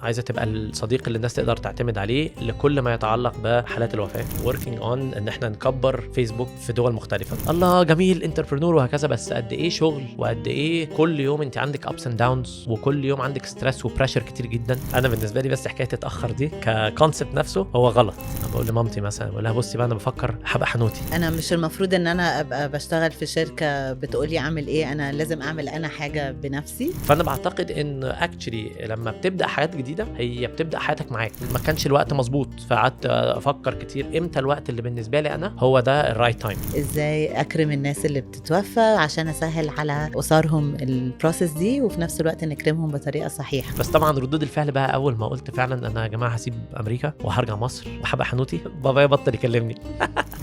عايزه تبقى الصديق اللي الناس تقدر تعتمد عليه لكل ما يتعلق بحالات الوفاه. working on ان احنا نكبر فيسبوك في دول مختلفه. الله جميل، entrepreneur وهكذا، بس قد ايه شغل وقد ايه كل يوم انت عندك ups and downs وكل يوم عندك stress و pressure كتير جدا. انا بالنسبة لي بس حكاية تتاخر دي ك concept نفسه هو غلط. انا بقول لمامتي مثلا، بقول لها بصي بقى انا بفكر هبقى حنوتي. انا مش المفروض ان انا ابقى بشتغل في شركة بتقولي اعمل ايه، انا لازم اعمل انا حاجة بنفسي. فانا بعتقد ان actually لما بتبدا حياة جديدة هي بتبدا حياتك معاك. ما كانش الوقت مظبوط، فقعدت افكر كتير امتى الوقت اللي بالنسبة لي انا هو ده ال right time. ازاي اكرم الناس اللي بتتوفى عشان اسهل على اسرهم ال process دي، وفي نفس الوقت نكرمهم بطريقة صحيحه. بس طبعا ردود الفعل بقى اول ما قلت فعلا انا يا جماعة هسيب امريكا وهرجع مصر وهبقى حنوتي، بابايا بطل يكلمني.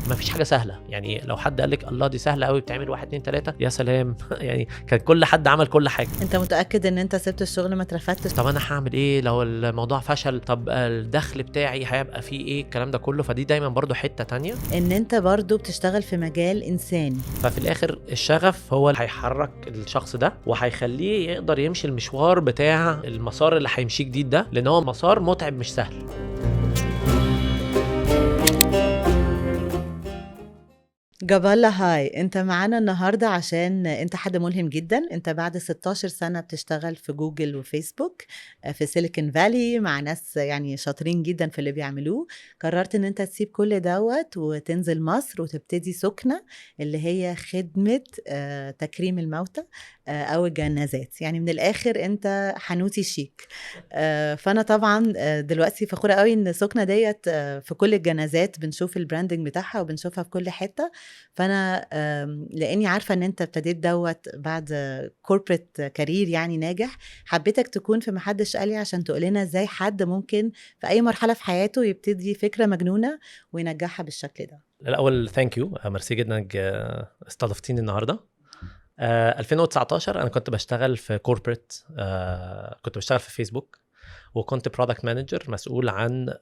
ما فيش حاجة سهلة، يعني لو حد قال لك الله دي سهلة قوي بتعمل 1 2 3 يا سلام يعني كان كل حد عمل كل حاجة. انت متاكد ان انت سبت الشغل ما اترفدتش؟ طب انا هعمل ايه لو الموضوع فشل؟ طب الدخل بتاعي هيبقى فيه ايه؟ الكلام ده كله. فدي دايما برضو حتة تانية ان انت برضو بتشتغل في مجال انساني. ففي الاخر الشغف هو اللي هيحرك الشخص ده وهيخليه يقدر يمشي المشوار بتاع المسار اللي هيمشيه جديد ده، لان هو مسار متعب مش سهل. جاب الله، hi، انت معانا النهارده عشان انت حد ملهم جدا. انت بعد 16 سنة بتشتغل في جوجل وفيسبوك في سيليكون فالي مع ناس يعني شاطرين جدا في اللي بيعملوه، قررت ان انت تسيب كل دوت وتنزل مصر وتبتدي سكنة اللي هي خدمة تكريم الموتى او الجنازات. يعني من الاخر انت حنوتي شيك. فانا طبعا دلوقتي فخورة قوي ان سكنة ديت في كل الجنازات بنشوف ال branding بتاعها وبنشوفها في كل حتة. فانا لاني عارفه ان انت ابتديت دوت بعد corporate career يعني ناجح، حبيتك تكون في محدش قالي عشان تقول لنا ازاي حد ممكن في اي مرحلة في حياته يبتدي فكرة مجنونة وينجحها بالشكل ده. الاول thank you، ميرسي جدا انك استضفتيني النهارده. 2019 انا كنت بشتغل في corporate، كنت بشتغل في فيسبوك وكنت product manager مسؤول عن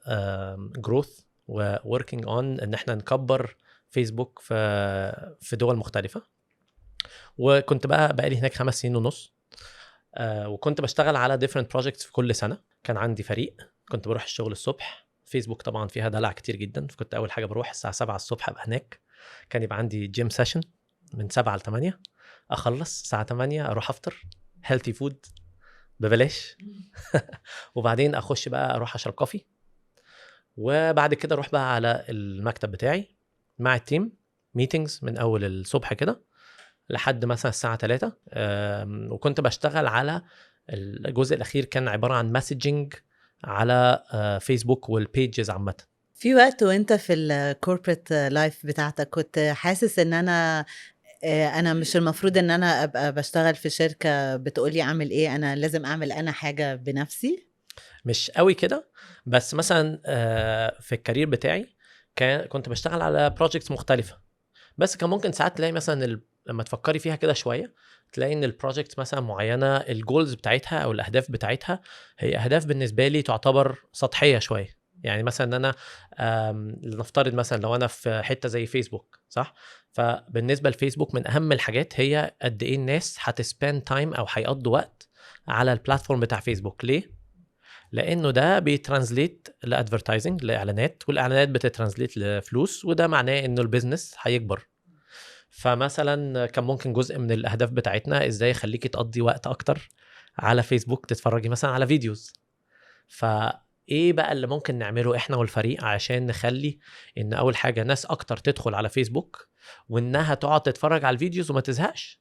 growth و working on ان احنا نكبر فيسبوك في دول مختلفة. وكنت بقى لي هناك 5.5 سنين. وكنت بشتغل على different projects في كل سنة. كان عندي فريق، كنت بروح الشغل الصبح. فيسبوك طبعا فيها دلع كتير جدا، فكنت أول حاجة بروح الساعة 7 الصبح أبقى هناك. كان يبقى عندي gym session من 7 ل 8، أخلص الساعة 8 أروح أفطر healthy food ببلاش وبعدين أخش بقى أروح أشرب coffee، وبعد كده أروح بقى على المكتب بتاعي مع ال team meetings من اول الصبح كده لحد مثلا الساعة 3. وكنت بشتغل على الجزء الاخير، كان عبارة عن messaging على فيسبوك وال pages عامة. في وقت وانت في ال corporate life بتاعتك كنت حاسس ان انا مش المفروض ان انا ابقى بشتغل في شركة بتقولي اعمل ايه، انا لازم اعمل انا حاجة بنفسي؟ مش قوي كده، بس مثلا في ال career بتاعي كنت بشتغل على projects مختلفة. بس كان ممكن ساعات تلاقي مثلا لما تفكري فيها كده شوية تلاقي ان ال project مثلا معينة ال goals بتاعتها او الاهداف بتاعتها هي اهداف بالنسبة لي تعتبر سطحية شوية. يعني مثلا انا لنفترض مثلا لو انا في حتة زي فيسبوك، صح؟ فبالنسبة لفيسبوك من اهم الحاجات هي قد ايه الناس هت spend time او هيقضوا وقت على ال platform بتاع فيسبوك. ليه؟ لانه ده بي translate ل advertising، لاعلانات، والاعلانات بت translate لفلوس، وده معناه انه ال business هيكبر. فمثلا كان ممكن جزء من الاهداف بتاعتنا ازاي يخليكي تقضي وقت اكتر على فيسبوك، تتفرجي مثلا على videos. فايه بقى اللي ممكن نعمله احنا والفريق عشان نخلي ان اول حاجة ناس اكتر تدخل على فيسبوك، وانها تقعد تتفرج على ال videos وما تزهقش،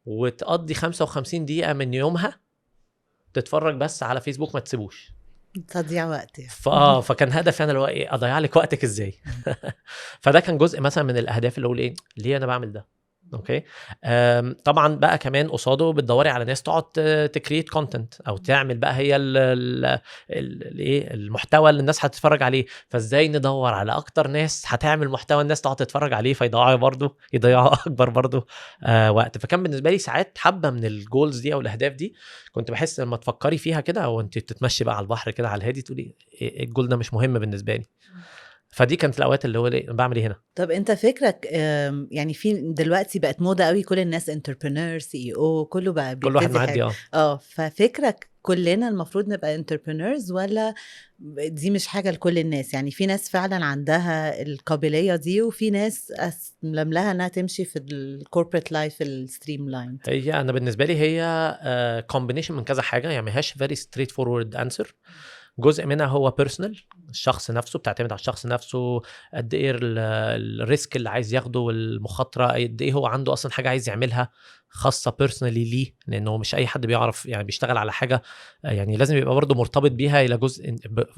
وتقضي 55 دقيقة من يومها تتفرج بس على فيسبوك ما تسيبوش، تضيع وقت يعني. فكان هدفي انا اللي هو ايه، اضيع لك وقتك ازاي. فده كان جزء مثلا من الاهداف اللي اقول ايه ليه انا بعمل ده. okay. طبعا بقى كمان قصاده بتدوري على ناس تقعد ت create content او تعمل بقى هي الايه المحتوى اللي الناس هتتفرج عليه. فازاي ندور على اكتر ناس هتعمل محتوى الناس تقعد تتفرج عليه، فيضيعوا برضه، يضيعوا اكبر برضه وقت. فكان بالنسبة لي ساعات حبه من ال goals دي او الاهداف دي كنت بحس لما تفكري فيها كده او انت بتتمشي بقى على البحر كده على الهادي تقولي الجول ده مش مهم بالنسبة لي. فدي كانت الاوقات اللي هو ليه بعمل ايه هنا. طب انت فكرك يعني في دلوقتي بقت موضة قوي، كل الناس entrepreneur، CEO، كله بقى كل واحد بيبتدي معدي حاجه. اه. ففكرك كلنا المفروض نبقى entrepreneurs، ولا دي مش حاجة لكل الناس؟ يعني في ناس فعلا عندها القابلية دي، وفي ناس اسلم لها انها تمشي في ال corporate life ال streamlined. هي انا بالنسبة لي هي combination من كذا حاجه، يعني ما هياش very straightforward answer. جزء منها هو personal، الشخص نفسه، بتعتمد على الشخص نفسه قد ايه ال risk اللي عايز ياخده والمخاطره، قد ايه هو عنده اصلا حاجة عايز يعملها خاصة personally ليه، لانه مش اي حد بيعرف يعني بيشتغل على حاجه، يعني لازم يبقى برضه مرتبط بيها الى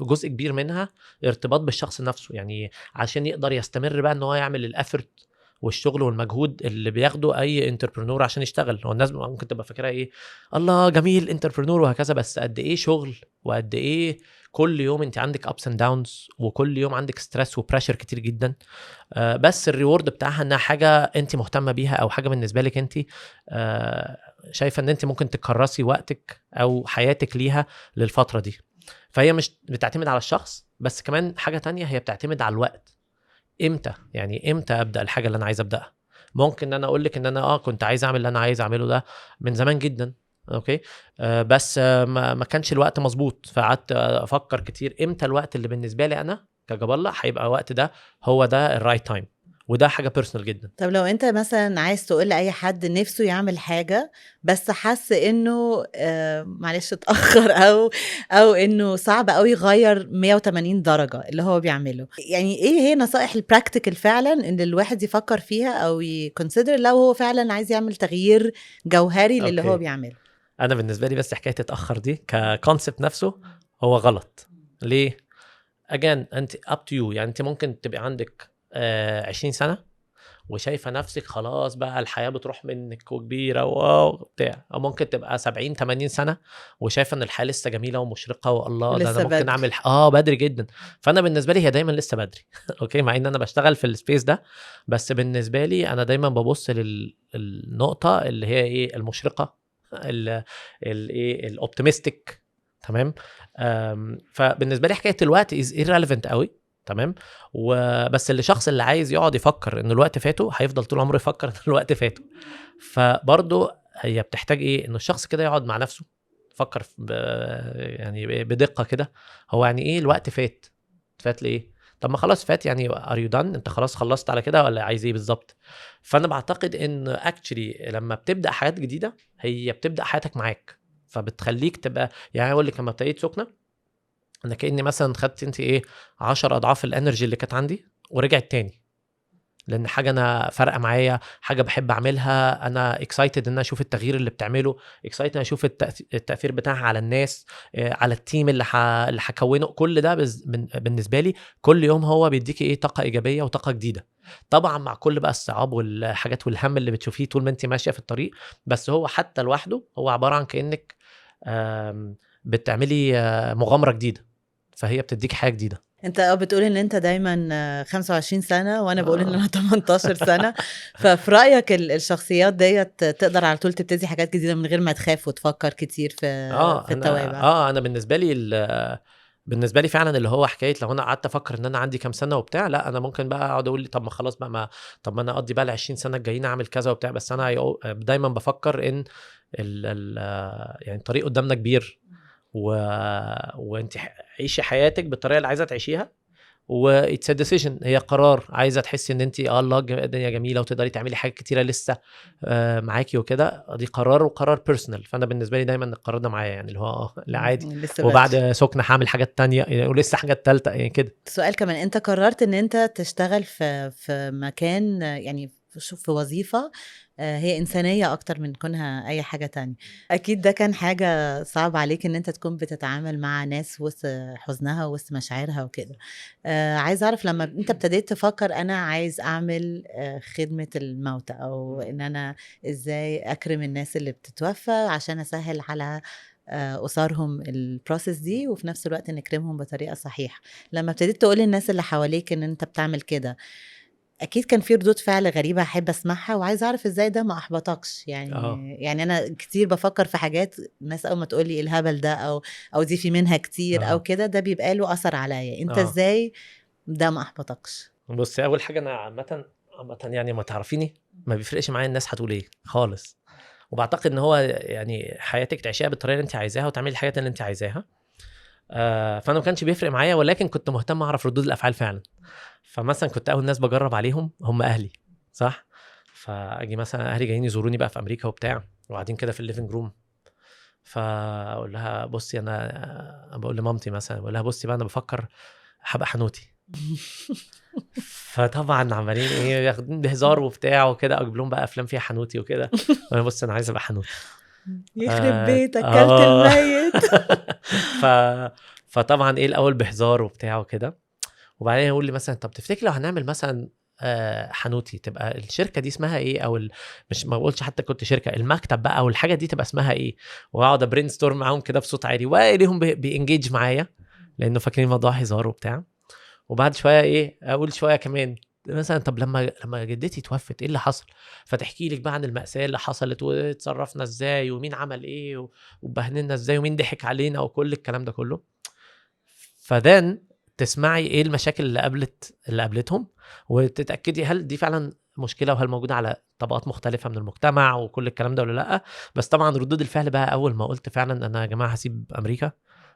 جزء كبير منها ارتباط بالشخص نفسه، يعني عشان يقدر يستمر بقى ان هو يعمل ال effort والشغل والمجهود اللي بياخده اي entrepreneur عشان يشتغل. هو الناس ممكن تبقى فاكرها ايه، الله جميل entrepreneur وهكذا، بس قد ايه شغل وقد ايه كل يوم انت عندك ups and downs، وكل يوم عندك stress و pressure كتير جدا. بس ال reward بتاعها انها حاجة انت مهتمة بيها، او حاجة بالنسبة لك انت شايفه ان انت ممكن تكرسي وقتك او حياتك ليها للفترة دي. فهي مش بتعتمد على الشخص بس، كمان حاجة تانية هي بتعتمد على الوقت. امتى يعني امتى ابدا الحاجة اللي انا عايز ابداها؟ ممكن ان انا اقول لك ان انا كنت عايز اعمل اللي انا عايز اعمله ده من زمان جدا، okay، بس ما كانش الوقت مظبوط، فقعدت افكر كتير امتى الوقت اللي بالنسبة لي انا كجاب الله هيبقى وقت ده هو ده ال right time، وده حاجة personal جدا. طب لو انت مثلا عايز تقول لاي حد نفسه يعمل حاجة بس حس انه معلش اتاخر او انه صعب قوي يغير 180 درجه اللي هو بيعمله، يعني ايه هي نصائح ال practical فعلا ان الواحد يفكر فيها او ي consider لو هو فعلا عايز يعمل تغيير جوهري للي هو بيعمله؟ انا بالنسبة لي بس حكاية اتاخر دي ك concept نفسه هو غلط. ليه؟ again انت up to you، يعني انت ممكن تبقى عندك 20 سنة وشايفه نفسك خلاص بقى الحياة بتروح منك وكبيره وبتاع، او ممكن تبقى 70 80 سنة وشايفه ان الحياة لسه جميلة ومشرقه والله ده انا ممكن بدري. اعمل بدري جدا. فانا بالنسبة لي هي دايما لسه بدري okay، مع ان انا بشتغل في ال space ده، بس بالنسبة لي انا دايما ببص للنقطة اللي هي ايه المشرقة، الايه ال optimistic، تمام. فبالنسبه لي حكاية الوقت is irrelevant قوي، تمام. وبس اللي شخص اللي عايز يقعد يفكر ان الوقت فاته هيفضل طول عمره يفكر ان الوقت فاته. فبرضه هي بتحتاج ايه، انه الشخص كده يقعد مع نفسه يفكر يعني بدقة كده، هو يعني ايه الوقت فات؟ فات ليه؟ طب ما خلاص فات، يعني are you done، انت خلاص خلصت على كده ولا عايز ايه بالظبط؟ فانا بعتقد ان actually لما بتبدا حياة جديدة هي بتبدا حياتك معاك، فبتخليك تبقى يعني اقول لك لما ابتديت سكنه انا كاني مثلا خدت انت ايه 10 اضعاف ال energy اللي كانت عندي ورجعت تاني، لان حاجة انا فارقه معايا، حاجة بحب اعملها، انا excited ان انا اشوف التغيير اللي بتعمله، excited ان اشوف التاثير بتاعها على الناس، على ال team اللي هكونه. كل ده بالنسبة لي كل يوم هو بيديكي ايه طاقة ايجابية وطاقة جديدة، طبعا مع كل بقى الصعاب والحاجات والهم اللي بتشوفيه طول ما انت ماشية في الطريق، بس هو حتى لوحده هو عبارة عن كانك بتعملي مغامرة جديدة، فهي بتديك حاجة جديدة. انت بتقول ان انت دايما 25 سنة وانا بقول ان انا 18 سنة، ففي رايك الشخصيات ديت تقدر على طول تبتدي حاجات جديدة من غير ما تخاف وتفكر كتير في التوابع؟ انا بالنسبة لي فعلا اللي هو حكاية لو انا قعدت افكر ان انا عندي كام سنة وبتاع، لا انا ممكن بقى اقعد اقول طب ما خلاص بقى، ما انا اقضي بقى ال 20 سنة الجايين اعمل كذا وبتاع، بس انا دايما بفكر ان يعني الطريق قدامنا كبير، وانت عيشي حياتك بالطريقة اللي عايزه تعيشيها، و it's a decision، هي قرار. عايزه تحسي ان انت الله الدنيا جميلة وتقدري تعملي حاجات كتيرة لسه معاكي وكده، دي قرار وقرار personal. فانا بالنسبة لي دايما القرار ده معايا، يعني اللي هو لا عادي، وبعد سكنه هعمل حاجات تانية يعني، ولسه حاجات تالتة يعني كده. سؤال كمان، انت قررت ان انت تشتغل في مكان، يعني في وظيفة هي إنسانية أكتر من كونها أي حاجة تانية، أكيد ده كان حاجة صعبة عليك إن أنت تكون بتتعامل مع ناس وسط حزنها وسط مشاعرها وكده. عايز أعرف لما أنت ابتديت تفكر أنا عايز أعمل خدمة الموتى، أو إن أنا إزاي أكرم الناس اللي بتتوفى عشان أسهل على أسرهم ال process دي، وفي نفس الوقت نكرمهم بطريقة صحيحة، لما ابتديت تقول للناس اللي حواليك إن أنت بتعمل كده، اكيد كان في ردود فعل غريبة احب اسمعها، وعايز اعرف ازاي ده ما احبطكش يعني. يعني انا كتير بفكر في حاجات الناس اول ما تقول لي الهبل ده او دي في منها كتير او كده، ده بيبقى له اثر عليا. انت ازاي ده ما احبطكش؟ بصي، اول حاجة انا عامة عامة يعني ما تعرفيني، ما بيفرقش معايا الناس هتقول ايه خالص، وبعتقد ان هو يعني حياتك تعيشيها بالطريقة اللي انت عايزاها وتعملي الحاجات اللي انت عايزاها. فانا ما كانش بيفرق معايا، ولكن كنت مهتم اعرف ردود الافعال فعلا. فمثلا كنت اول ناس بجرب عليهم هم اهلي، صح؟ فاجي مثلا اهلي جايين يزوروني بقى في امريكا وبتاع، وقاعدين كده في ال living room، فاقول لها بصي انا بقول لمامتي مثلا، بقول لها بصي بقى انا بفكر هبقى حنوتي. فطبعا عمالين ايه، ياخدين بهزار وبتاع وكده، اجيب لهم بقى افلام فيها حنوتي وكده، وانا بص انا عايز ابقى حنوتي. يخرب بيتك، اكلت الميت. فطبعا ايه الاول بهزار وبتاع وكده، وبعدين يقول لي مثلا طب تفتكر لو هنعمل مثلا حنوتي تبقى الشركة دي اسمها ايه، او مش ما بقولش حتى كنت شركة، المكتب بقى او الحاجة دي تبقى اسمها ايه، واقعد brainstorm معاهم كده بصوت عالي، والاقيهم بي engage معايا لانه فاكرين الموضوع هزار وبتاع. وبعد شوية ايه اقول شوية كمان مثلا طب لما جدتي توفت ايه اللي حصل، فتحكي لك بقى عن المأساة اللي حصلت وتصرفنا ازاي ومين عمل ايه وبهننا ازاي ومين ضحك علينا وكل الكلام ده كله. ف then تسمعي ايه المشاكل اللي قابلتهم، وتتاكدي هل دي فعلا مشكلة وهل موجودة على طبقات مختلفة من المجتمع وكل الكلام ده ولا لا. بس طبعا ردود الفعل بقى اول ما قلت فعلا انا يا جماعة هسيب امريكا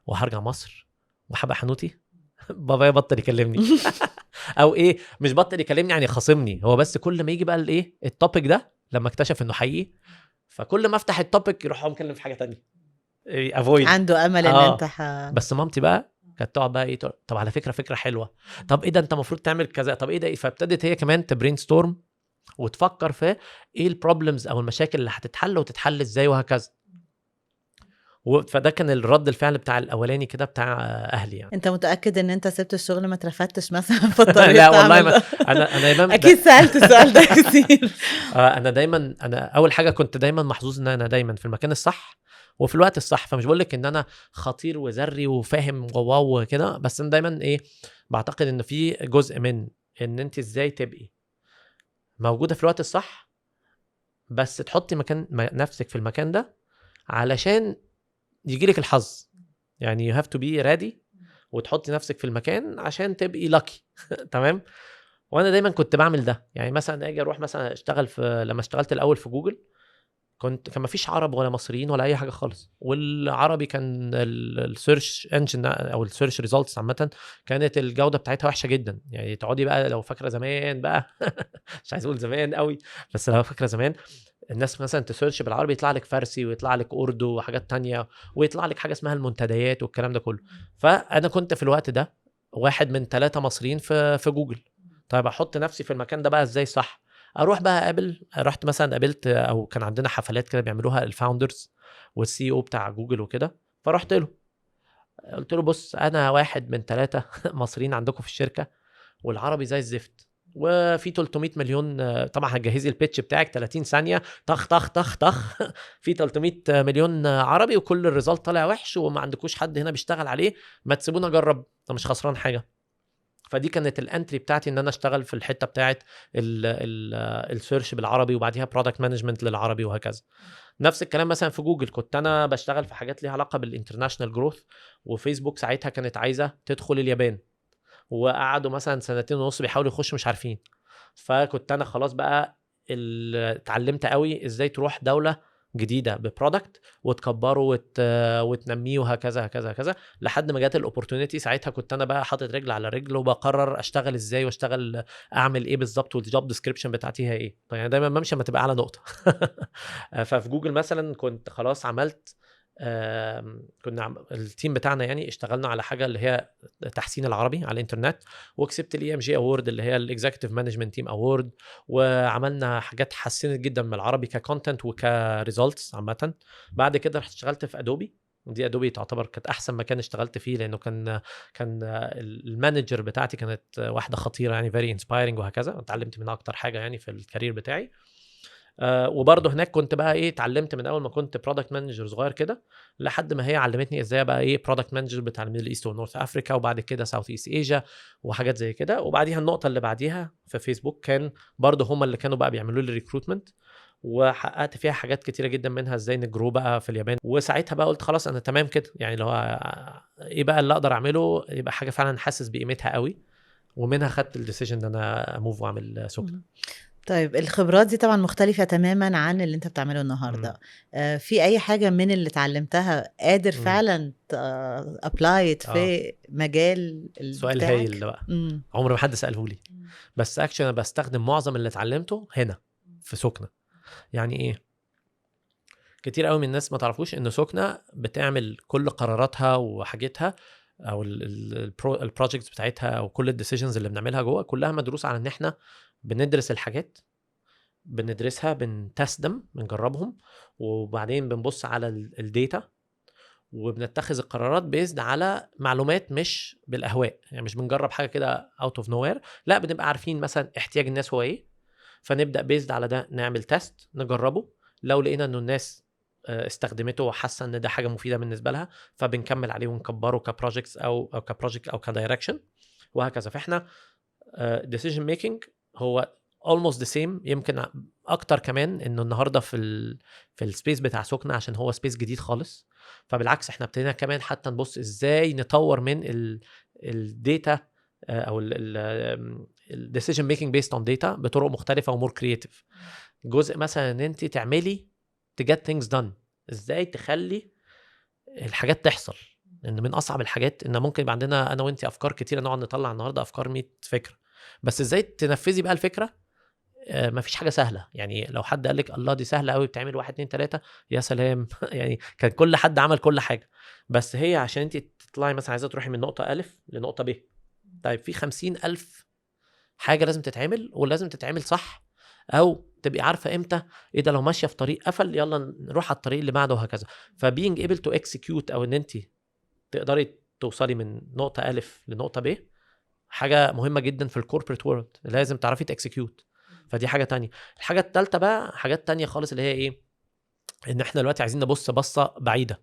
وهرجع مصر وهبقى حنوتي، بابايا بطل يكلمني. او ايه، مش بطل يكلمني يعني خاصمني هو، بس كل ما يجي بقى الايه ال topic ده لما اكتشف انه حقيقي، فكل ما افتح ال topic يروح هو مكلم في حاجة تانية، avoid، عنده امل ان انت بس مامتي بقى كانت تقعد بقى ايه، طب على فكرة فكرة حلوة، طب ايه ده انت المفروض تعمل كذا، طب ايه ده. فابتدت هي كمان ت brainstorm وتفكر في ايه ال problems او المشاكل اللي هتتحل وتتحل ازاي وهكذا. فده كان الرد الفعل بتاع الاولاني كده بتاع اهلي يعني. انت متاكد ان انت سبت الشغل ما اترفدتش مثلا في الطريق؟ لا والله ما انا دايما اكيد سالت السؤال ده كتير. انا دايما، انا اول حاجة كنت دايما محظوظ ان انا دايما في المكان الصح وفي الوقت الصح، فمش بقول لك ان انا خطير وذري وفاهم wow وكده، بس انا دايما ايه بعتقد ان في جزء من ان انت ازاي تبقي موجودة في الوقت الصح، بس تحطي مكان نفسك في المكان ده علشان يجيلك الحظ. يعني you have to be ready وتحطي نفسك في المكان عشان تبقي lucky. تمام. وانا دايما كنت بعمل ده. يعني مثلا اجي اروح مثلا اشتغل في، لما اشتغلت الاول في جوجل كان ما فيش عرب ولا مصريين ولا اي حاجة خالص، والعربي كان ال search engine او ال search results عامة كانت الجودة بتاعتها وحشة جدا. يعني تقعدي بقى لو فاكره زمان بقى مش عايز اقول زمان قوي، بس لو فاكره زمان الناس مثلا ت search بالعربي يطلع لك فارسي ويطلع لك اردو وحاجات تانية ويطلع لك حاجة اسمها المنتديات والكلام ده كله. فانا كنت في الوقت ده واحد من 3 مصريين في جوجل. طيب احط نفسي في المكان ده بقى ازاي صح؟ اروح بقى اقابل، رحت مثلا قابلت، او كان عندنا حفلات كده بيعملوها ال founders وال CEO بتاع جوجل وكده، فرحت له قلت له بص انا واحد من 3 مصريين عندكم في الشركة والعربي زي الزفت، وفي 300 مليون، طبعا هتجهزي ال pitch بتاعك 30 ثانية طخ طخ طخ طخ في 300 مليون عربي وكل ال result طالع وحش وما عندكوش حد هنا بيشتغل عليه، ما تسيبونا اجرب، انا مش خسران حاجة. فدي كانت ال entry بتاعتي ان انا اشتغل في الحتة بتاعت ال search بالعربي وبعديها product management للعربي وهكذا. نفس الكلام مثلا في جوجل، كنت انا بشتغل في حاجات ليها علاقة بال international growth، وفيسبوك ساعتها كانت عايزه تدخل اليابان، وقعدوا مثلا 2.5 سنين بيحاولوا يخشوا مش عارفين. فكنت انا خلاص بقى اتعلمت قوي ازاي تروح دولة جديدة ب product وتكبره وتنميه وهكذا هكذا هكذا، لحد ما جت ال opportunity. ساعتها كنت انا بقى حاطط رجل على رجل وبقرر اشتغل ازاي واشتغل اعمل ايه بالظبط وال job description بتاعتي هي ايه. طيب يعني دايما بمشي ما تبقى على نقطة. ففي جوجل مثلا كنت خلاص عملت، كنا ال team بتاعنا يعني اشتغلنا على حاجة اللي هي تحسين العربي على الانترنت، وكسبت ال EMG award اللي هي ال executive management team award، وعملنا حاجات حسنت جدا من العربي ك content وك results عامة. بعد كده رحت اشتغلت في ادوبي، ودي ادوبي تعتبر كانت احسن مكان اشتغلت فيه، لانه كان ال manager بتاعتي كانت واحدة خطيرة يعني very inspiring وهكذا، اتعلمت منها اكتر حاجة يعني في ال career بتاعي. وبرضه هناك كنت بقى ايه، اتعلمت من اول ما كنت product manager صغير كده لحد ما هي علمتني ازاي بقى ايه product manager بتاع ال Middle East وال North Africa، وبعد كده South East Asia وحاجات زي كده. وبعديها النقطة اللي بعديها في فيسبوك كان برضه هم اللي كانوا بقى بيعملوا لي recruitment، وحققت فيها حاجات كتيرة جدا، منها ازاي ن grow بقى في اليابان. وساعتها بقى قلت خلاص انا تمام كده، يعني لو ايه بقى اللي اقدر اعمله يبقى حاجة فعلا حاسس بقيمتها قوي. ومنها خدت ال decision ان انا ا move واعمل سكنه. طيب الخبرات دي طبعا مختلفة تماما عن اللي انت بتعمله النهاردة. في اي حاجة من اللي اتعلمتها قادر فعلا apply في مجال؟ سؤال هايل بقى. عمر ما حد سأله لي، بس actually انا بستخدم معظم اللي اتعلمته هنا في سكنة. يعني ايه؟ كتير قوي من الناس ما تعرفوش ان سكنة بتعمل كل قراراتها وحاجتها او ال projects بتاعتها او كل ال decisions اللي بنعملها جوه كلها مدروسة على ان احنا بندرس الحاجات، بندرسها، بن test them، بنجربهم، وبعدين بنبص على ال data وبنتخذ القرارات based على معلومات مش بالاهواء. يعني مش بنجرب حاجة كده out of nowhere، لا بنبقى عارفين مثلا احتياج الناس هو ايه، فنبدا based على ده نعمل test نجربه. لو لقينا انه الناس استخدمته وحاسه ان ده حاجة مفيدة بالنسبة لها، فبنكمل عليه ونكبره ك projects او ك project او ك direction وهكذا. فاحنا decision making هو almost the same، يمكن اكتر كمان، انه النهارده في ال space بتاع سكنة عشان هو space جديد خالص. فبالعكس احنا ابتدينا كمان حتى نبص ازاي نطور من ال data او ال decision making based on data بطرق مختلفة و more creative. جزء مثلا ان انت تعملي to get things done، ازاي تخلي الحاجات تحصل، لان من اصعب الحاجات ان ممكن يبقى عندنا انا وانت افكار كتيرة، نقعد نطلع النهارده افكار 100 فكره، بس ازاي تنفذي بقى الفكره؟ مفيش حاجة سهله. يعني لو حد قال لك الله دي سهلة قوي، بتعمل واحد اتنين تلاته، يا سلام، يعني كان كل حد عمل كل حاجه. بس هي عشان انت تطلعي مثلا عايزه تروحي من نقطة الف لنقطة ب، طيب في 50,000 حاجة لازم تتعمل، ولازم تتعمل صح، او تبقي عارفه امتى ايه ده لو ماشية في طريق قفل يلا نروح على الطريق اللي بعده وهكذا. ف being able to execute او ان انت تقدري توصلي من نقطة الف لنقطة ب حاجة مهمة جدا في ال corporate world، لازم تعرفي ت execute. فدي حاجة تانية. الحاجة الثالثة بقى حاجات تانية خالص، اللي هي ايه؟ ان احنا دلوقتي عايزين نبص بصة بعيده.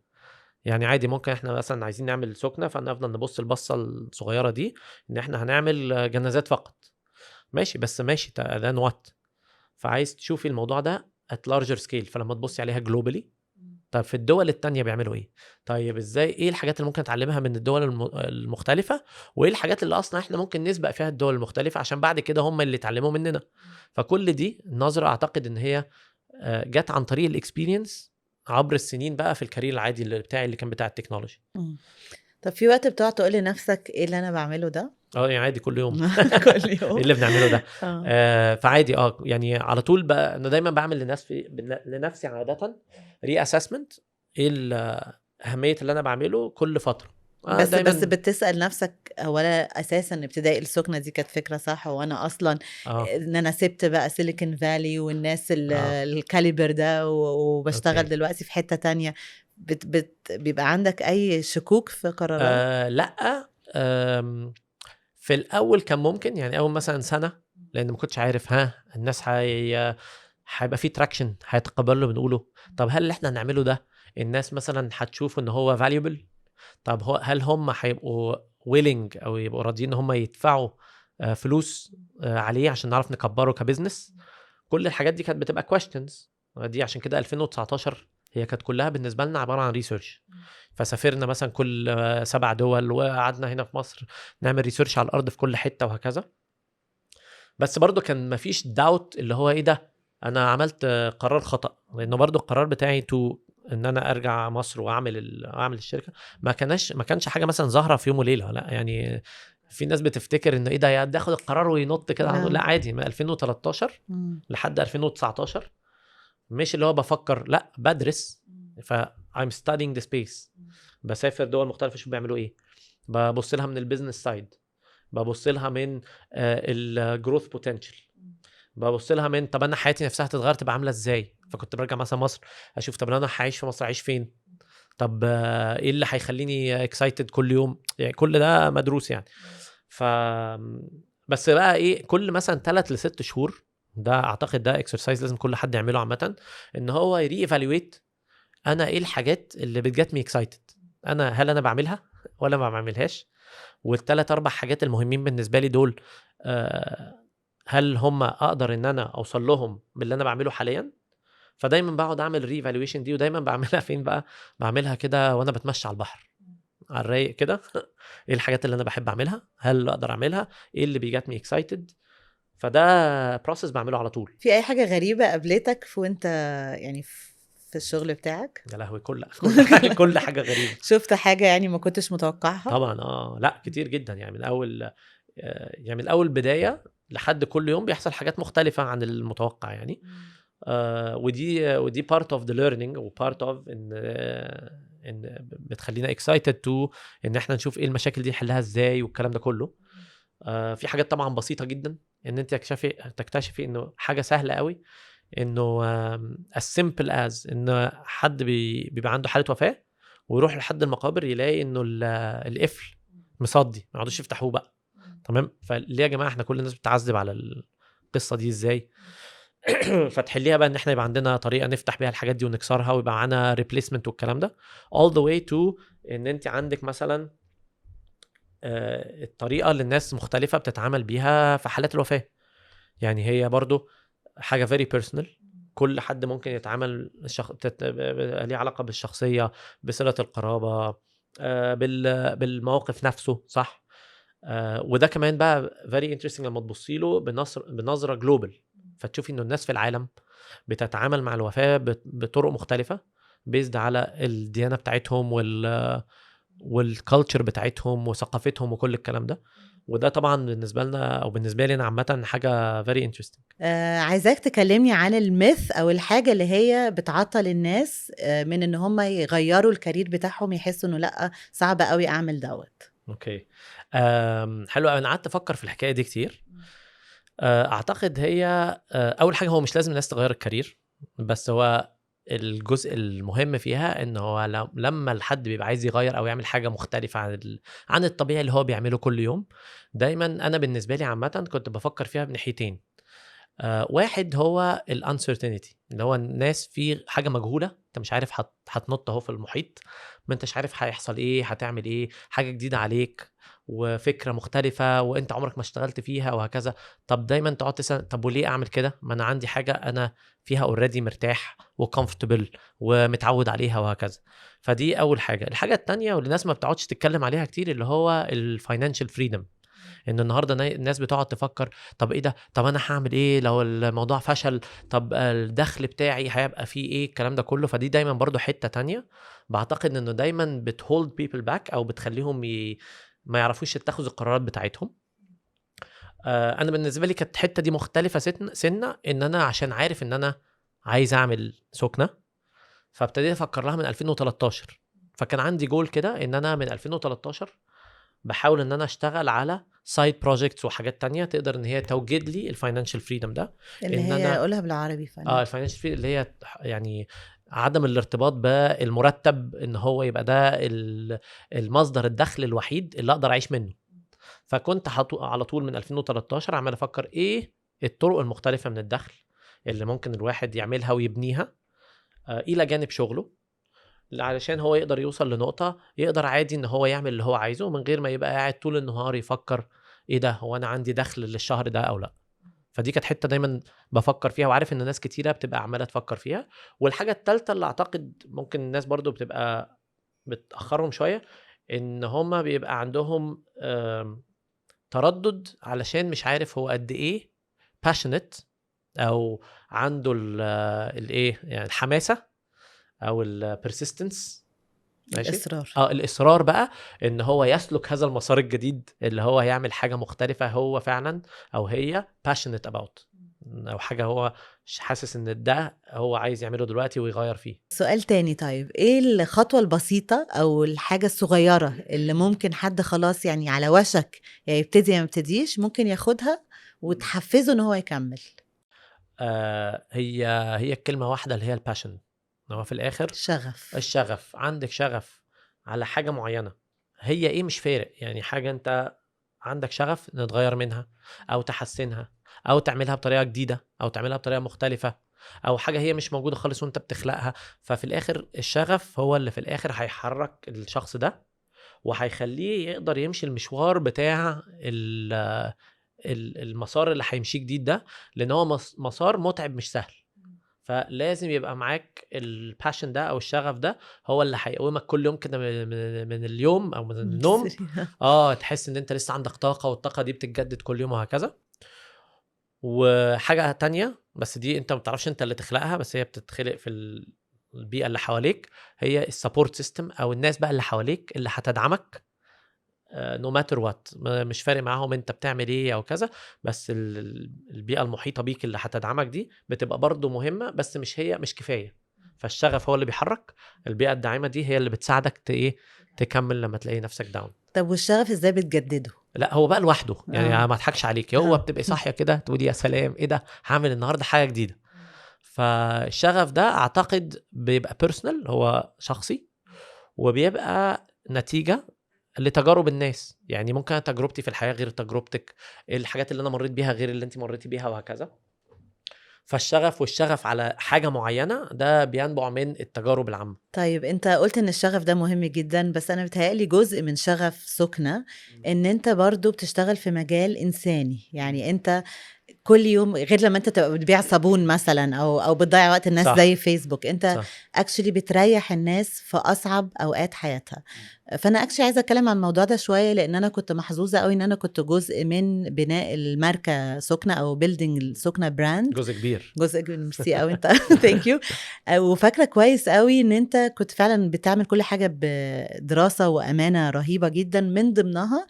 يعني عادي ممكن احنا مثلا عايزين نعمل سكنه، فنفضل نبص البصه الصغيرة دي ان احنا هنعمل جنازات فقط، ماشي، بس ماشي then what؟ فعايز تشوفي الموضوع ده at larger scale. فلما تبصي عليها globally، طب في الدول التانية بيعملوا ايه؟ طيب ازاي، ايه الحاجات اللي ممكن نتعلمها من الدول المختلفة، وايه الحاجات اللي اصلا احنا ممكن نسبق فيها الدول المختلفة عشان بعد كده هم اللي يتعلموا مننا. فكل دي نظرة اعتقد ان هي جت عن طريق ال experience عبر السنين بقى في ال career العادي اللي بتاعي اللي كان بتاع ال technology. طب في وقت بتقعد تقول لنفسك ايه اللي انا بعمله ده؟ اه يعني عادي كل يوم. كل يوم. ايه اللي بنعمله ده؟ فعادي يعني على طول بقى انا دايما بعمل لنفسي عادة reassessment، ايه اهمية اللي انا بعمله كل فتره. بس دايماً. بس بتسال نفسك هو انا اساسا ابتدائي السكنة دي كانت فكرة صح، وانا اصلا ان انا سبت بقى Silicon Valley والناس ال caliber ده وبشتغل دلوقتي في حتة تانية، بت بت بيبقى عندك اي شكوك في قرارات؟ لا، في الاول كان ممكن، يعني اول مثلا سنه، لان ما كنتش عارف ها الناس هيبقى في traction، هيتقبلوا اللي بنقوله؟ طب هل اللي احنا هنعمله ده الناس مثلا هتشوف ان هو valuable؟ طب هو هل هم هيبقوا willing او يبقوا راضيين ان هم يدفعوا فلوس عليه عشان نعرف نكبره ك business؟ كل الحاجات دي كانت بتبقى questions دي. عشان كده 2019 هي كانت كلها بالنسبة لنا عبارة عن research. فسافرنا مثلا كل 7 دول، وقعدنا هنا في مصر نعمل research على الارض في كل حتة وهكذا. بس برضو كان مفيش doubt اللي هو ايه ده انا عملت قرار خطا، لانه برضو القرار بتاعي to ان انا ارجع مصر واعمل اعمل الشركة ما كانش حاجة مثلا ظاهره في يوم وليله. لا يعني في ناس بتفتكر انه ايه ده يا ياخد القرار وينط كده على طول. لا عادي، من 2013 لحد 2019 مش اللي هو بفكر، لا بدرس. ف I'm studying the space، بسافر دول مختلفة اشوف بيعملوا ايه، ببص لها من ال business side، ببص لها من ال growth potential، ببص لها من طب انا حياتي نفسها هتتغير تبقى عامله ازاي. فكنت برجع مثلا مصر اشوف طب انا هعيش في مصر اعيش فين، طب ايه اللي هيخليني excited كل يوم، يعني كل ده مدروس يعني. ف بس بقى ايه، كل مثلا 3 ل6 شهور، ده اعتقد ده exercise لازم كل حد يعمله عامه، ان هو ي re-evaluate انا ايه الحاجات اللي بت get me excited، انا هل انا بعملها ولا ما بعملهاش، والثلاث اربع حاجات المهمين بالنسبة لي دول هل هم اقدر ان انا اوصل لهم باللي انا بعمله حاليا. فدايما بقعد اعمل re-evaluation دي، ودايما بعملها فين بقى؟ بعملها كده وانا بتمشى على البحر. على الرايق كده. ايه الحاجات اللي انا بحب اعملها؟ هل اقدر اعملها؟ ايه اللي بي get me excited؟ فده process بعمله على طول. في اي حاجة غريبة قابلتك في وانت يعني في الشغل بتاعك؟ يا لهوي، كل حاجة غريبه. شفت حاجة يعني ما كنتش متوقعها؟ طبعا لا كتير جدا، يعني من اول يعني من اول بداية لحد كل يوم بيحصل حاجات مختلفة عن المتوقع يعني. ودي part of the learning و part of ان بتخلينا excited to ان احنا نشوف ايه المشاكل دي نحلها ازاي والكلام ده كله. في حاجات طبعا بسيطة جدا ان انت تكتشفي انه حاجة سهلة قوي، انه as simple as ان حد بيبقى عنده حاله وفاه ويروح لحد المقابر يلاقي انه القفل مصدي، ما يقعدوش يفتحوه بقى. تمام، فليه يا جماعة احنا كل الناس بتعذب على القصة دي ازاي؟ فتحليها بقى ان احنا يبقى عندنا طريقه نفتح بيها الحاجات دي ونكسرها ويبقى معانا replacement والكلام ده، all the way to ان انت عندك مثلا الطريقة اللي الناس مختلفة بتتعامل بيها في حالات الوفاة. يعني هي برضو حاجة very personal، كل حد ممكن يتعامل ليه علاقة بالشخصية، بصله القرابة، بالموقف نفسه، صح؟ وده كمان بقى very interesting لما تبصي له بنظره global، فتشوفي انه الناس في العالم بتتعامل مع الوفاة بطرق مختلفة based على الديانة بتاعتهم وال culture بتاعتهم وثقافتهم وكل الكلام ده. وده طبعا بالنسبة لنا او بالنسبة لي انا عامة حاجة very interesting. عايزاك تكلمني عن ال myth او الحاجة اللي هي بتعطل الناس من ان هم يغيروا ال career بتاعهم، يحسوا انه لا صعب قوي اعمل دوت. okay، حلو قوي. انا قعدت افكر في الحكاية دي كتير. اعتقد هي اول حاجة، هو مش لازم الناس تغير ال career، بس هو الجزء المهم فيها ان هو لما الحد بيبقى عايز يغير او يعمل حاجة مختلفة عن الطبيعي اللي هو بيعمله كل يوم. دايما انا بالنسبة لي عامة كنت بفكر فيها بناحيتين. واحد هو ال uncertainty، اللي هو الناس في حاجة مجهولة، انت مش عارف هتنط اهو في المحيط، ما انتش عارف هيحصل ايه، هتعمل ايه، حاجة جديدة عليك وفكره مختلفة وانت عمرك ما اشتغلت فيها وهكذا. طب دايما تقعد تسال، طب وليه اعمل كده؟ ما انا عندي حاجة انا فيها already مرتاح و comfortable ومتعود عليها وهكذا. فدي اول حاجة. الحاجة التانية واللي الناس ما بتقعدش تتكلم عليها كتير اللي هو ال financial freedom، ان النهارده الناس بتقعد تفكر طب ايه ده، طب انا هعمل ايه لو الموضوع فشل، طب الدخل بتاعي هيبقى فيه ايه، الكلام ده كله. فدي دايما برضو حتة تانية بعتقد انه دايما بت hold people back او بتخليهم ما يعرفوش يتخذوا القرارات بتاعتهم. انا بالنسبة لي كانت الحتة دي مختلفة سنة، ان انا عشان عارف ان انا عايز اعمل سكنه، فابتديت افكر لها من 2013. فكان عندي جول كده ان انا من 2013 بحاول ان انا اشتغل على side projects وحاجات تانية تقدر ان هي توجد لي ال financial freedom ده، اللي إن هي أنا اقولها بالعربي ال financial freedom اللي هي يعني عدم الارتباط بالمرتب، ان هو يبقى ده المصدر الدخل الوحيد اللي اقدر اعيش منه. فكنت على طول من 2013 عمال افكر ايه الطرق المختلفة من الدخل اللي ممكن الواحد يعملها ويبنيها الى جانب شغله، علشان هو يقدر يوصل لنقطة يقدر عادي ان هو يعمل اللي هو عايزه من غير ما يبقى قاعد طول النهار يفكر ايه ده، هو انا عندي دخل للشهر ده او لا. فدي كانت حتة دايما بفكر فيها، وعارف ان ناس كتيرة بتبقى عمالة تفكر فيها. والحاجة التالتة اللي اعتقد ممكن الناس برضو بتبقى بتأخرهم شوية، ان هما بيبقى عندهم تردد علشان مش عارف هو قد ايه passionate او عنده الايه يعني الحماسة او ال persistence، ماشي؟ الاصرار. الاصرار بقى ان هو يسلك هذا المسار الجديد اللي هو يعمل حاجة مختلفة هو فعلا او هي passionate about، او حاجة هو حاسس ان ده هو عايز يعمله دلوقتي ويغير فيه. سؤال تاني، طيب ايه الخطوة البسيطة او الحاجة الصغيرة اللي ممكن حد خلاص يعني على وشك يا يبتدي يا ما يبتديش ممكن ياخدها وتحفزه ان هو يكمل؟ هي الكلمة واحدة اللي هي ال passion. هو في الاخر شغف. الشغف. عندك شغف على حاجة معينة، هي ايه مش فارق، يعني حاجة انت عندك شغف ان تغير منها او تحسنها او تعملها بطريقة جديدة او تعملها بطريقة مختلفة، او حاجة هي مش موجودة خالص وانت بتخلقها. ففي الاخر الشغف هو اللي في الاخر هيحرك الشخص ده وهيخليه يقدر يمشي المشوار بتاع المسار اللي هيمشيه جديد ده، لان هو مسار متعب مش سهل. فلازم يبقى معاك ال passion ده او الشغف ده، هو اللي هيقومك كل يوم كده من اليوم او من النوم. تحس ان انت لسه عندك طاقه، والطاقة دي بتتجدد كل يوم وهكذا. وحاجه تانية بس دي انت ما بتعرفش انت اللي تخلقها، بس هي بتتخلق في البيئة اللي حواليك، هي ال support system او الناس بقى اللي حواليك اللي هتدعمك no matter what، مش فارق معاهم انت بتعمل ايه او كذا، بس البيئة المحيطة بيك اللي هتدعمك دي بتبقى برضو مهمه، بس مش هي مش كفاية. فالشغف هو اللي بيحرك، البيئة الداعمة دي هي اللي بتساعدك ايه تكمل لما تلاقي نفسك down. طب والشغف ازاي بتجدده؟ لا هو بقى لوحده يعني، ما اضحكش عليك، هو بتبقي صاحية كده تقولي يا سلام ايه ده، هعمل النهارده حاجة جديده. فالشغف ده اعتقد بيبقى personal، هو شخصي، وبيبقى نتيجة لتجارب الناس. يعني ممكن تجربتي في الحياة غير تجربتك، الحاجات اللي انا مريت بيها غير اللي انت مريتي بيها وهكذا. فالشغف والشغف على حاجة معينة ده بينبع من التجارب العامة. طيب انت قلت ان الشغف ده مهم جدا، بس انا بتهيألي جزء من شغف سكنة ان انت برضو بتشتغل في مجال انساني. يعني انت كل يوم غير لما انت تبقى بتبيع صابون مثلا او بتضيع وقت الناس، صح. زي فيسبوك، انت actually بتريح الناس في اصعب اوقات حياتها. فانا actually عايزه اتكلم عن الموضوع ده شويه، لان انا كنت محظوظة قوي ان انا كنت جزء من بناء الماركة سكنه او building السكنة brand. جزء كبير، جزء كبير، ميرسي قوي انت thank you. وفاكره كويس قوي ان انت كنت فعلا بتعمل كل حاجة بدراسة وامانه رهيبة جدا، من ضمنها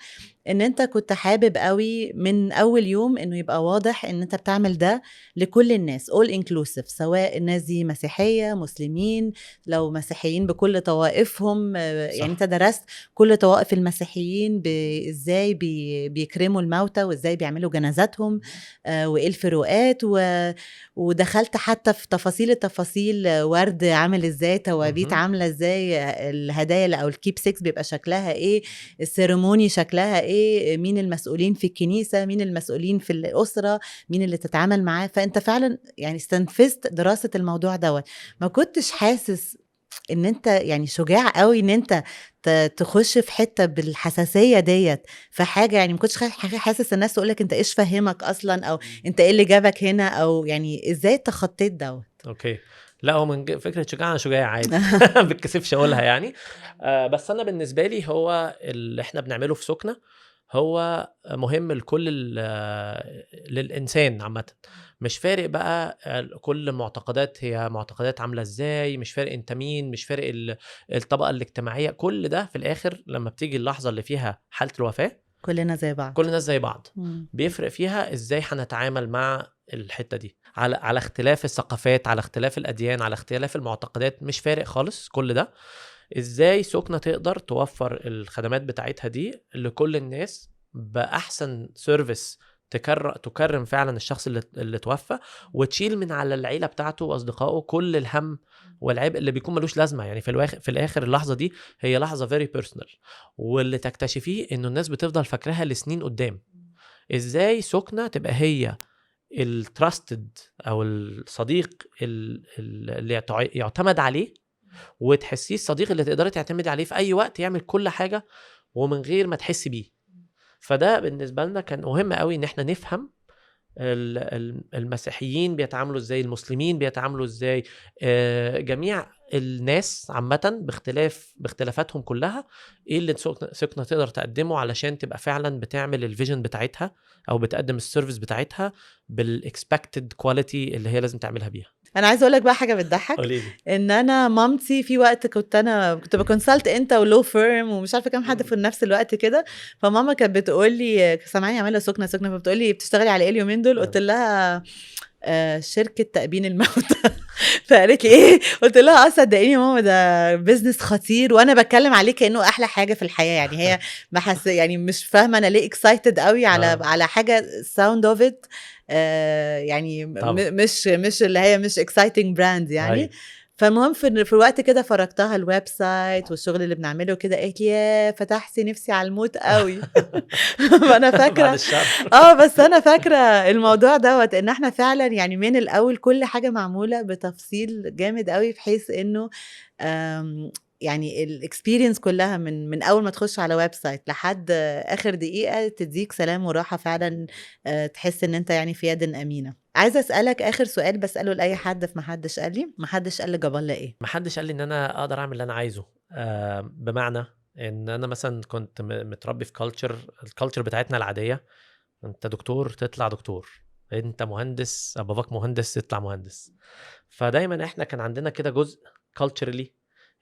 ان انت كنت حابب قوي من اول يوم انه يبقى واضح ان انت بتعمل ده لكل الناس، all inclusive، سواء الناس دي مسيحية مسلمين، لو مسيحيين بكل طوائفهم. صح. يعني انت درست كل طوائف المسيحيين ازاي بيكرموا الموتى وازاي بيعملوا جنازاتهم، وايه الفروقات، ودخلت حتى في تفاصيل التفاصيل، ورد عامل ازاي، توابيت عامله ازاي، الهدايا او ال keepsakes بيبقى شكلها ايه، ال ceremony شكلها ايه، مين المسؤولين في الكنيسة، مين المسؤولين في الأسرة، مين اللي تتعامل معاه. فأنت فعلا يعني استنفذت دراسة الموضوع دوت. ما كنتش حاسس ان انت يعني شجاع قوي ان انت تخش في حتة بالحساسية ديت في حاجة، يعني ما كنتش حاسس الناس تقولك انت ايش فهمك اصلا، او انت ايه اللي جابك هنا، او يعني ازاي تخطيت دوت؟ okay، لا هو من فكرة شجاع، انا شجاع عادي بتكسفش اقولها يعني. بس انا بالنسبة لي هو اللي احنا بنعمله في سكنة هو مهم لكل للإنسان عامة، مش فارق بقى كل معتقدات هي معتقدات عاملة ازاي، مش فارق انت مين، مش فارق الطبقة الاجتماعية، كل ده في الآخر لما بتيجي اللحظة اللي فيها حالة الوفاة كلنا زي بعض، كل الناس زي بعض. بيفرق فيها ازاي هنتعامل مع الحتة دي على اختلاف الثقافات، على اختلاف الأديان، على اختلاف المعتقدات، مش فارق خالص كل ده. ازاي سكنة تقدر توفر الخدمات بتاعتها دي لكل الناس بأحسن service تكرم فعلا الشخص اللي توفى، وتشيل من على العيلة بتاعته وأصدقائه كل الهم والعبء اللي بيكون ملوش لازمة. يعني في الآخر اللحظة دي هي لحظة very personal، واللي تكتشفيه إنه الناس بتفضل فاكراها لسنين قدام. ازاي سكنة تبقى هي ال trusted أو الصديق اللي يعتمد عليه، وتحسيه الصديق اللي تقدري تعتمدي عليه في أي وقت، يعمل كل حاجة ومن غير ما تحسي بيه. فده بالنسبة لنا كان مهم قوي إن احنا نفهم المسيحيين بيتعاملوا ازاي، المسلمين بيتعاملوا ازاي، جميع الناس عامة باختلافاتهم كلها، ايه اللي سكنة تقدر تقدمه علشان تبقى فعلا بتعمل ال vision بتاعتها او بتقدم ال service بتاعتها بال expected quality اللي هي لازم تعملها بيها. انا عايزه اقول لك بقى حاجة بتضحك، ان انا مامتي في وقت كنت ب consult انت و law firm ومش عارفه كام حد في نفس الوقت كده، فماما كانت بتقول لي سامعاني اعملها سكنه سكنه، فبتقول لي بتشتغلي على ايه اليومين دول؟ قلت لها شركة تأبين الموتى. فقالت لي ايه؟ قلت لها صدقيني يا ماما ده business خطير، وانا بتكلم عليه كانه احلى حاجة في الحياة. يعني هي ما حس، يعني مش فاهمه انا ليه excited قوي على حاجة sound of it، يعني مش اللي هي مش exciting brand يعني. أي. فالمهم في الوقت كده فرجتها ال website والشغل اللي بنعمله كده، قالت لي يا فتحتي نفسي على الموت قوي. فانا فاكره بس انا فاكره الموضوع دوت ان احنا فعلا يعني من الاول كل حاجة معمولة بتفصيل جامد قوي، بحيث انه يعني ال experience كلها من اول ما تخش على website لحد اخر دقيقة تديك سلام وراحة فعلا، تحس ان انت يعني في يد امينه. عايزه اسالك اخر سؤال بساله لاي حد في محدش قال لي، محدش قال لجاب الله ايه؟ محدش قال لي ان انا اقدر اعمل اللي انا عايزه. بمعنى ان انا مثلا كنت متربي في culture، ال culture بتاعتنا العادية، انت دكتور تطلع دكتور، انت مهندس باباك مهندس تطلع مهندس. فدايما احنا كان عندنا كده جزء culturally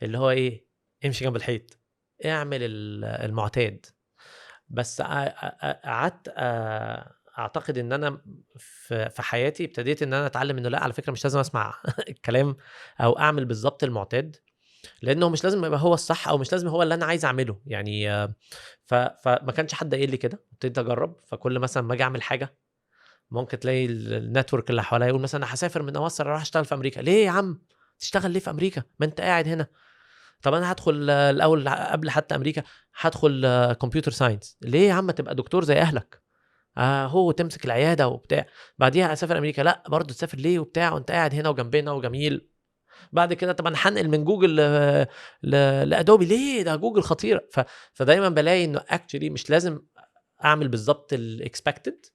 اللي هو ايه، امشي جنب الحيط، اعمل المعتاد. بس قعدت اعتقد ان انا في حياتي ابتديت ان انا اتعلم انه لا، على فكرة مش لازم اسمع الكلام او اعمل بالظبط المعتاد، لانه مش لازم يبقى هو الصح او مش لازم هو اللي انا عايز اعمله يعني. فما كانش حد قايل لي كده، ابتديت اجرب. فكل مثلا ما اجي اعمل حاجة ممكن تلاقي ال network اللي حواليا يقول مثلا انا هسافر من مصر اروح اشتغل في امريكا. ليه يا عم تشتغل ليه في امريكا؟ ما انت قاعد هنا. طب انا هدخل الاول قبل حتى امريكا هدخل computer science. ليه يا عم تبقى دكتور زي اهلك، هو تمسك العيادة وبتاع، بعديها اسافر امريكا. لا برضه تسافر ليه وبتاع وانت قاعد هنا وجنبنا وجميل. بعد كده طب انا هنقل من جوجل لادوبي. ليه؟ ده جوجل خطيرة. فدايما بلاقي انه actually مش لازم اعمل بالظبط ال expected،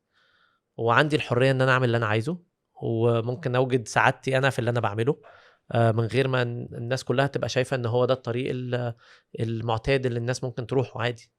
وعندي الحرية ان انا اعمل اللي انا عايزه، وممكن اوجد سعادتي انا في اللي انا بعمله من غير ما الناس كلها تبقى شايفه ان هو ده الطريق المعتاد اللي الناس ممكن تروحه عادي.